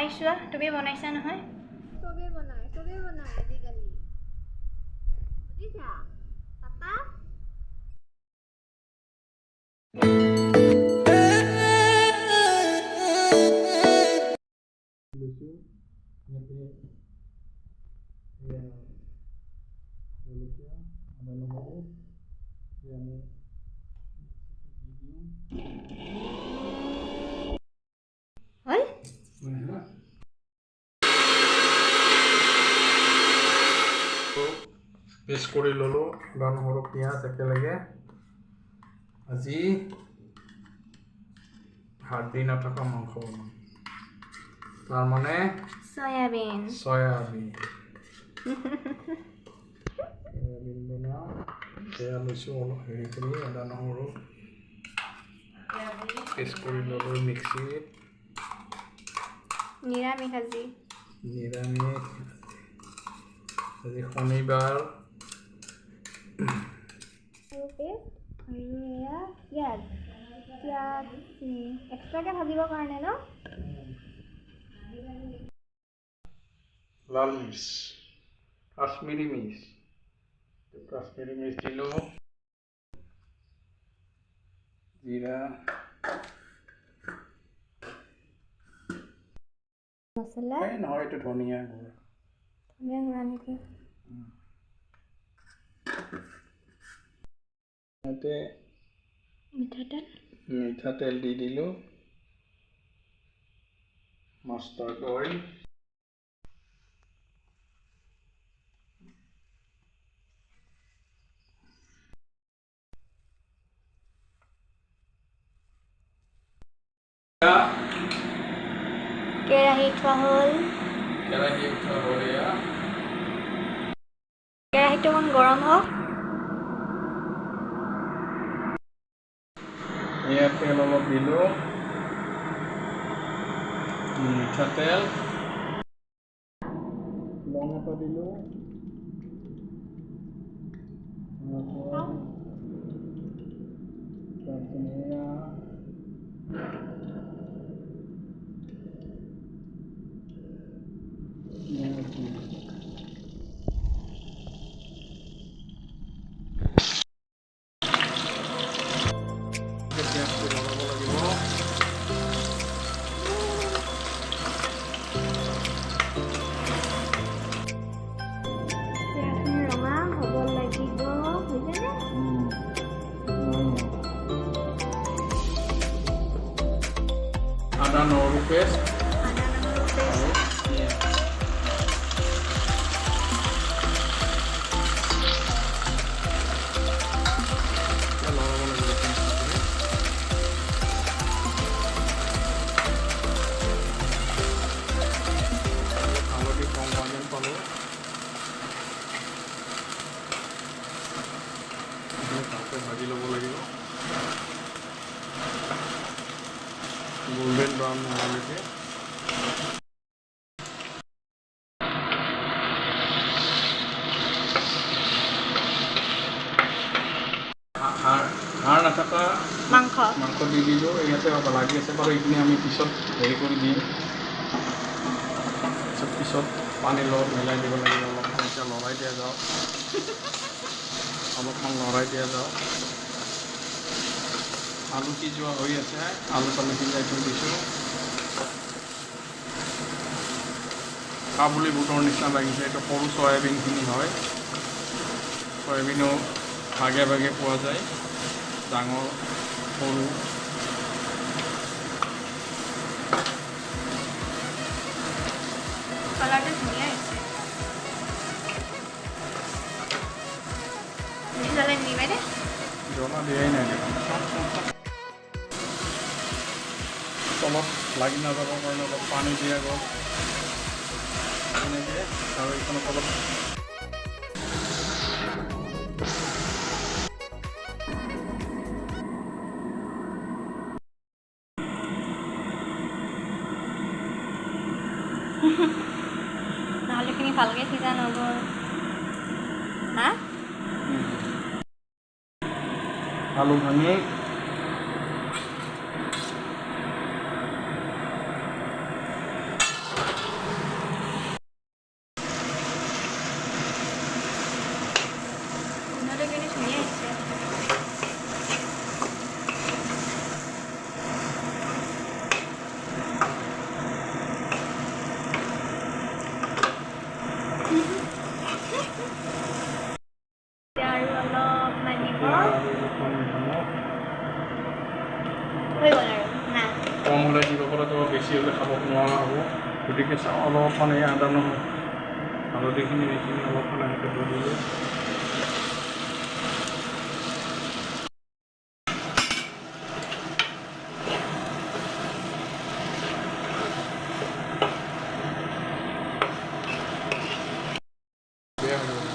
খাই চোৱা, তুমি বনাইছা নহয়? চবেই বনায়, চবেই বনায় আজিকালি, বুজিছা পাপা? লৈছোঁ ইয়াতে এয়া জলকীয়া, আদা, নহৰু আমি দি দিওঁ। হ'ল। পেষ্ট কৰি ল'লোঁ আদা, নহৰু, পিঁয়াজ একেলগে। আজি হাৰ্ডি নথকা মাংস বনাম, তাৰমানে চয়াবিন। চয়াবিন, চয়াবিন বনাম। এয়া লৈছোঁ অলপ হেৰি কৰি আদা নহৰু পেষ্ট কৰি ল'লোঁ মিক্সিত। নিৰামিষ আজি। নিৰামিষ আজি, শনিবাৰ। পেষ্ট আৰু এয়া পিঁয়াজ। পিঁয়াজ এক্সট্ৰাকৈ ভাজিবৰ কাৰণে ন? লাল মিৰ্চ, কাশ্মীৰী মিৰ্চ, কাশ্মীৰী মিৰ্চ দিলোঁ। জিৰা মছলা। এই নহয়, এইটো ধনিয়া গুড়া। ধনিয়া গুড়া নেকি? ইয়াতে মিঠাতেল। মিঠাতেল দি দিলোঁ, মাষ্টাৰ্ড অইল। কেৰাহী থোৱা হ'ল। কেৰাহী উঠোৱা হ'ল এয়া। কেৰাহীটো অকণ গৰম হওক। এয়া তেল অলপ দিলোঁ, মিঠাতেল। লং এটা দিলোঁ। তাৰপিছত এয়া পিঁয়াজ দিলোঁ। পিঁয়াজটো লগাব লাগিব। পিঁয়াজখিনি ৰঙা হ'ব লাগিব, হৈছেনে? আদা নহৰু পেষ্ট। আদা নহৰু পেষ্ট। আৰু পিঁয়াজ এতিয়া লগাব লাগিব পিঁয়াজটো। অলপ হালধি কম হোৱা যেন পালোঁ। এইখিনি ভালকৈ ভাজি ল'ব লাগিব গল্ডেন ব্ৰাউন নোহোৱালৈকে। হাড় হাড় নথকা মাংস। মাংস দি দিলোঁ। ইয়াতে লাগি আছে বাৰু, এইখিনি আমি পিছত হেৰি কৰি দিম। পিছত পিছত পানীৰ লগত মিলাই দিব লাগিব অলপমান। এতিয়া লৰাই দিয়া যাওক, অলপমান লৰাই দিয়া যাওক। আলু সিজোৱা হৈ আছে, আলু চালু সিজাই থৈ দিছোঁ। কাবুলি বুটৰ নিচিনা লাগিছে। এইটো সৰু চয়াবিনখিনি হয়। চয়াবিনো ভাগে ভাগে পোৱা যায়, ডাঙৰ সৰু। কালাৰটো ধুনীয়া আহিছে। বেছি জ্বলা নিদিবা দেই। জ্বলা দিয়াই নাই দেখোন। তলত লাগি নাযাবৰ কাৰণে অলপ পানী দিয়া গ'ল তেনেকৈ, আৰু এইখনত অলপ আলুখিনি ভালকৈ সিজা নগ'ল, হা? আলু ভাঙি খাব নোৱাৰা হ'ব। গতিকে চাওঁ অলপমান এই আদা নহৰু হালধিখিনি এইখিনি অলপমান এনেকৈ দি দিলোঁ। বেয়া হৈ গ'ল।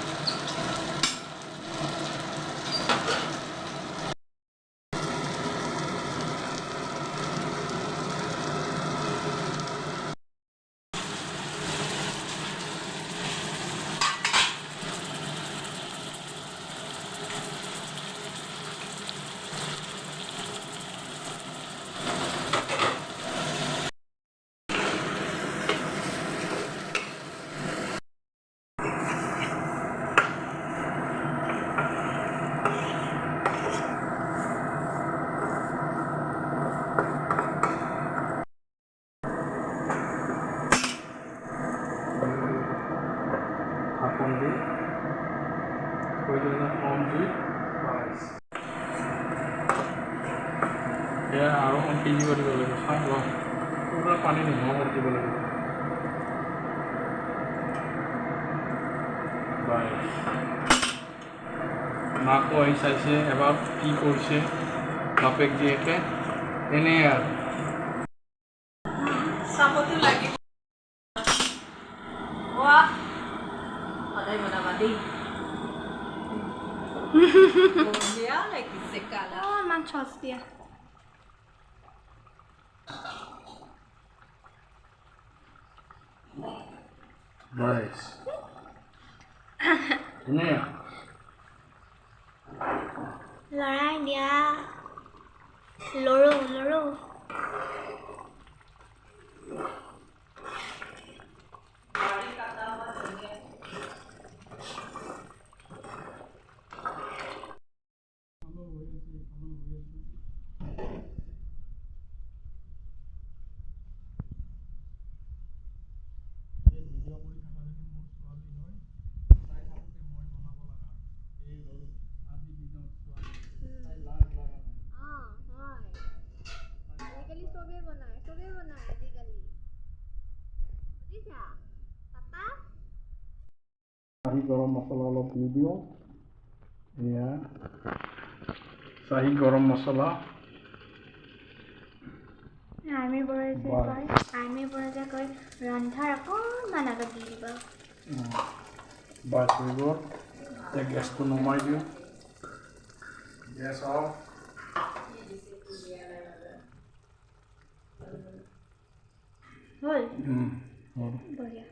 ঢাকন দি থৈ দিলে কম জুইত। বাছ, এয়া আৰু অকণ সিজিব দিব লাগিব। চাই লওঁ, পূৰা পানী নোহোৱা কৰি দিব লাগিব। বাছ, মাকো আহি চাইছে এবাৰ কি কৰিছে বাপেক জীয়েকে, এনেই আৰু। চাবতো লাগিব। ৱাহ, সদায় বনাবা দেই, বঢ়িয়া লাগিছে কালাৰ। অকণমান চচ দিয়া। বাছ, ধুনীয়া। লৰাই দিয়া, লৰো লৰো। ভিডিঅ' কৰি থকাজনী মোৰ ছোৱালী হয়। তাই থাকোঁতে মই বনাব লগা হয়। এই হ'ল আজিৰ দিনত ছোৱালী, তাই লাজ লগা নাই। অঁ হয়, আজিকালি চবেই বনায়, চবেই বনায় আজিকালি, বুজিছা পাপা? চাহী গৰম মছলা অলপ দি দিওঁ। এয়া চাহী গৰম মছলা। আৰ্মীবোৰে যে বাহ। কয়, আৰ্মীবোৰে যে কয়, ৰন্ধাৰ অকণমান আগত দি দিব। বাছ, হৈ গ'ল। এতিয়া গেছটো নমাই দিওঁ। Gas off. হ'ল? হ'ল। বঢ়িয়া।